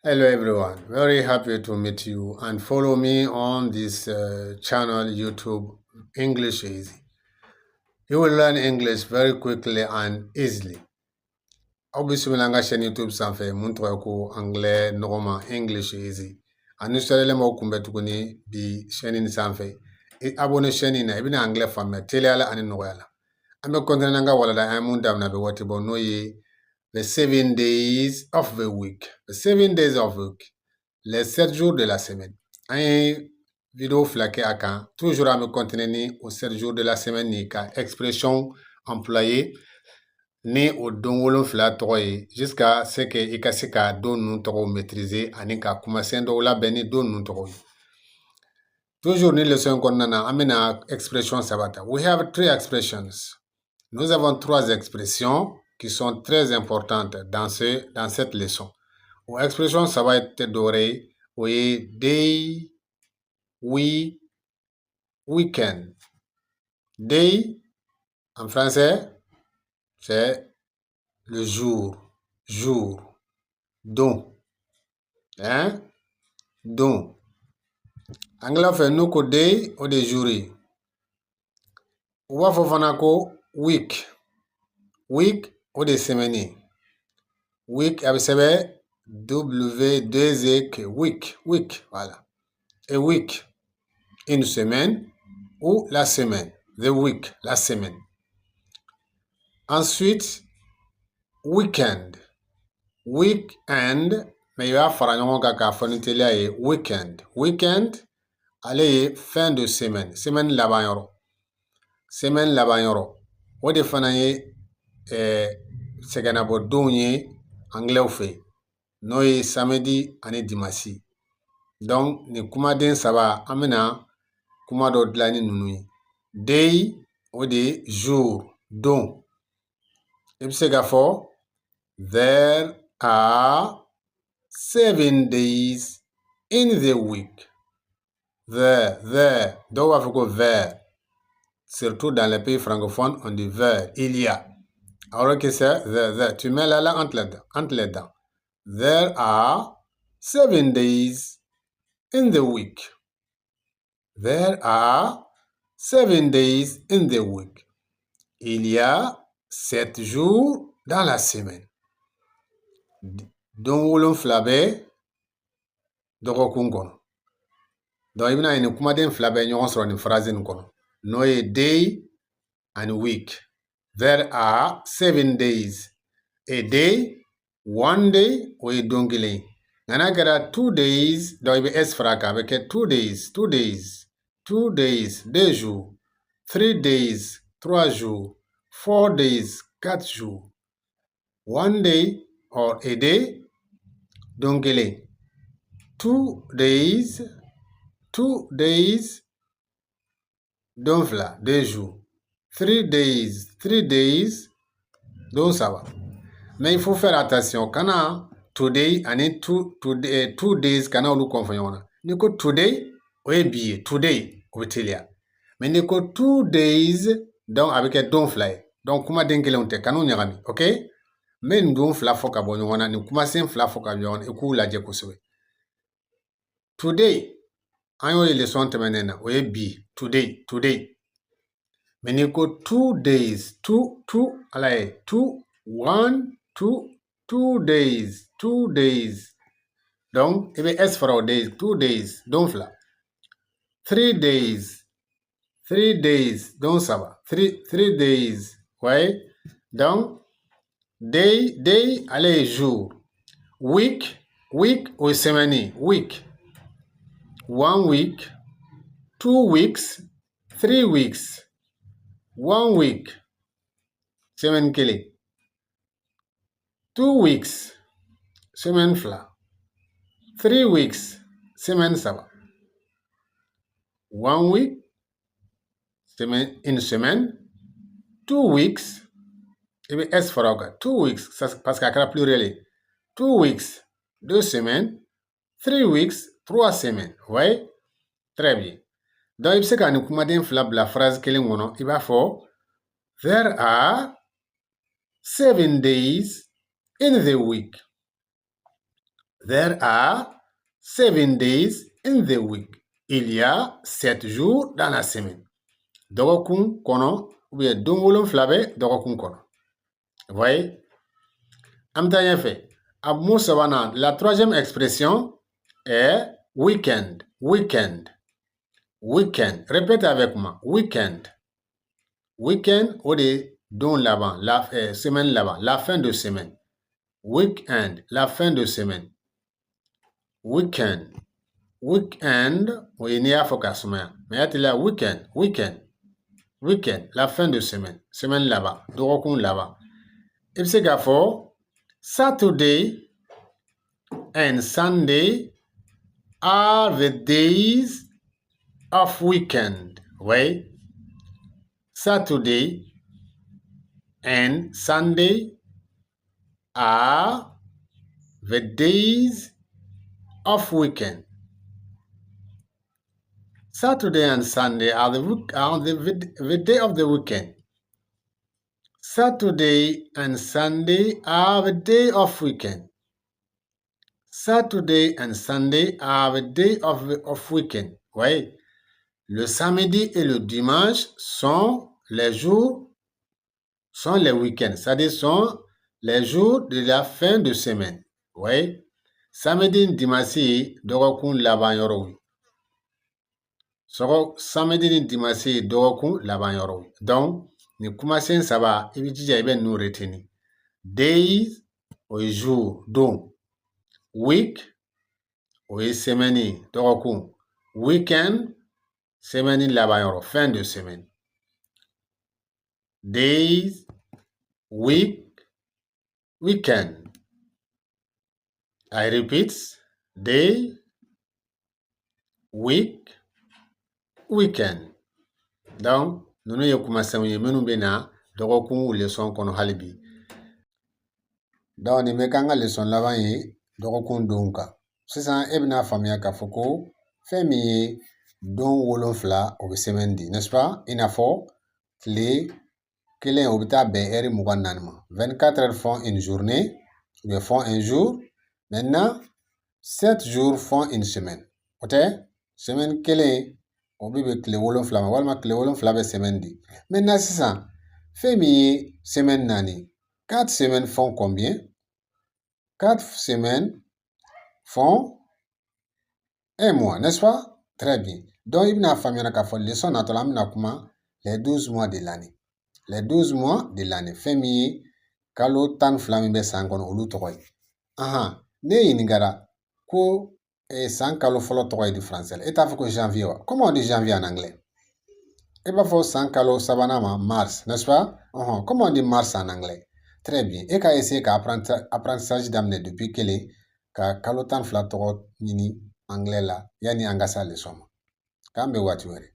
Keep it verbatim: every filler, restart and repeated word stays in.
Hello everyone, very happy to meet you and follow me on this uh, channel YouTube English Easy. You will learn English very quickly and easily. Aw bisimila n ka chaîne YouTube sanfɛ, mun tɔgɔ ye ko Anglais Nɔgɔma, English Easy. A ni sɔrɔlɛ ma o kunbɛ tuguni bi chaîne in sanfɛ. I abonné chaîne in na, i bɛna Anglais faamuya teliya la ani nɔgɔya la. An bɛ continuer n'an ka walanda, an ye mun damina bɛ waati bɔ, n'o ye the seven days of the week. The seven days of the week. Les sept jours de la semaine. An ye vidéo fila kɛ a kan. Toujours an bɛ continuer ni o sept jours de la semaine ni ka expression employé ni o don wolonfila tɔgɔ ye, jusqu'à ce que i ka se ka don ninnu tɔgɔ maîtriser ani ka kumasen dɔw labɛn ni don ninnu tɔgɔ ye. Toujours ni leçon in kɔnɔna na, an bɛna expression saba ta. We have three expressions. Nous avons trois expressions qui sont très importantes dans ce, dans cette leçon. O expression saba tɛ dɔwɛrɛ ye, o ye day, week, weekend. Day, en français, c'est le jour, jour, don. Hein? Don. Anglais fɛ, n'u ko day, o de jour ye. U b'a fɔ fana ko week. Week, o de semaine ye. Week, a bɛ sɛbɛn W deux E K, week, week, voilà. A week, une semaine, ou la semaine, the week, la semaine. Ensuite, weekend. Weekend, mais i b'a fara ɲɔgɔn kan k'a fɔ ni teliya ye, weekend. Weekend, ale ye fin de semaine, semaine laban yɔrɔ. Semaine laban yɔrɔ. O de fana ye, eh, sɛgɛnnabɔ donw ye anglais fɛ, n'o ye samedi ani dimanche. Donc, ni kumaden saba, an bɛna kuma dɔ dilan ni ninnu ye. Day, o de ye jour, don. I bɛ se k'a fɔ, there are seven days in the week. There, there. Dɔw b'a fɔ ko there. Surtout dans les pays francophones, on dit there, il y a. Alors que c'est there, there. Tu mets la langue entre les dents, entre les dents. There are seven days in the week. There are seven days in the week. Il y a sept jours dans la semaine. Don wolonfila bɛ dɔgɔkun kɔnɔ. Donc, i bɛna ye ni kumaden fila bɛ ɲɔgɔn sɔrɔ ni phrase in kɔnɔ. N'o ye day and week. There are seven days. A day, one day, o ye don kelen ye. Nka n'a kɛra two days, donc i bɛ S fara a kan, a bɛ kɛ two days, two days, two days, deux jours, three days, trois jours, four days, quatre jours. One day or a day, don kelen. Two days, two days, don fila, deux jours. Three days, three days, don saba. Mais il faut faire attention, kana today ani two, today, two days, kana olu confonds ɲɔgɔn na. N'i ko today, o ye bi ye, today, o bɛ teliya. Mais n'i ko two days, donc a bɛ kɛ don fila ye. Donc kumaden kelenw tɛ, kan'u ɲagami, ok? N bɛ nin don fila fɔ ka bɔ ɲɔgɔn na, nin kumasen fila fɔ ka bɔ ɲɔgɔn na, i k'u lajɛ kosɛbɛ. Today, an y'o ye leçon tɛmɛnen na, o ye bi, today, today. Mais n'i ko two days, two, two, ala ye, two, one, two, two days, two days. Donc, i bɛ S fara o days, two days, don fila. Three days, three days, don saba. Three, three days, ouais. Donc, day, day, ale ye jour. Week, week, o ye semaine, week. One week, two weeks, three weeks, one week, semaine kelen. Two weeks, semaine fila. Three weeks, semaine saba. One week, semaine, une semaine. Two weeks, i bɛ S fara o kan. Two weeks, ça, parce que a kɛra pluriel ye. Two weeks, deux semaines. Three weeks, trois semaines. Vous voyez? Très bien. Donc, i bɛ se ka nin kumaden fila bila phrase kelen kɔnɔ, i b'a fɔ, there are seven days in the week. There are seven days in the week. Il y a sept jours dans la semaine. Dɔgɔkun kɔnɔ, ou bien don wolonfila bɛ dɔgɔkun kɔnɔ. Vous voyez? An bɛ taa ɲɛfɛ. A mot sabanan, la troisième expression est weekend. Weekend. Weekend. Répète avec moi. Weekend. Weekend, o de ye don laban, la, eh, semaine laban, la fin de semaine. Weekend, la fin de semaine. Weekend. Weekend, o ye n'i y'a fɔ k'a sumaya. Mais a tɛ la weekend, weekend. Weekend, la fin de semaine. Semaine laban, dɔgɔkun laban. I bɛ se k'a fɔ, Saturday and Sunday are the days of weekend. Oui. Saturday and Sunday are the days of weekend. Saturday and Sunday are the week, are the, the day of the weekend. Saturday and Sunday are the day of weekend. Saturday and Sunday are the day of, of weekend. Oui. Le samedi et le dimanche sont les jours, sont les week-ends. C'est-à-dire sont les jours de la fin de semaine. Oui. Samedi ni dimanche, dɔgɔkun laban yɔrɔw ye. Sɔgɔ, samedi ni dimanche, dɔgɔkun laban yɔrɔw ye. Donc, ni kumasen saba, i bɛ jija i bɛ ninnu retenir. Days, o ye jour, don. Week, o ye semaine, dɔgɔkun. Weekend, semaine laban yɔrɔ, fin de semaine. Days, week, weekend. I repeat, day, week, weekend. Donc, ninnu ye kumasenw ye minnu bɛ na dɔgɔkun leçon kɔnɔ hali bi. Donc, nin bɛ kɛ an ka leçon laban ye dɔgɔkun don kan. Sisan, e bɛ na faamuya k'a fɔ ko fɛn min ye don wolonfila, o bɛ semaine di, n'est-ce pas? I n'a fɔ tile kelen, o bɛ taa bɛn heure mugan ni naani ma. Vingt-quatre heures font une journée, ou bien font un jour. Maintenant, sept jours font une semaine. O tɛ? Semaine kelen, o bɛ bɛn tile wolonfila ma, walima tile wolonfila bɛ semaine di. Maintenant sisan, fɛn min ye semaine naani, quatre semaines font combien? Quatre semaines font un mois, n'est-ce pas? Très bien. Donc, i bɛ na faamuya k'a fɔ leçon natɔ la, an bɛ na kuma les douze mois de l'année. Les douze mois de l'année. Fɛn min ye kalo tan ni fila min bɛ san kɔnɔ, olu tɔgɔ ye. Ahan, ne ɲininkara ko, eh, san kalo fɔlɔ tɔgɔ ye di français la, e t'a fɔ ko janvier wa? Comment on dit janvier en anglais? E b'a fɔ san kalo sabanan ma mars, n'est-ce pas? Ɔhɔn, comment on dit mars en anglais? Très bien. E ka essayer ka apprenti-, apprentissage daminɛ depuis kelen, ka kalo tan ni fila tɔgɔ ɲini anglais la, yanni an ka se a leçon ma. K'an bɛn waati wɛrɛ.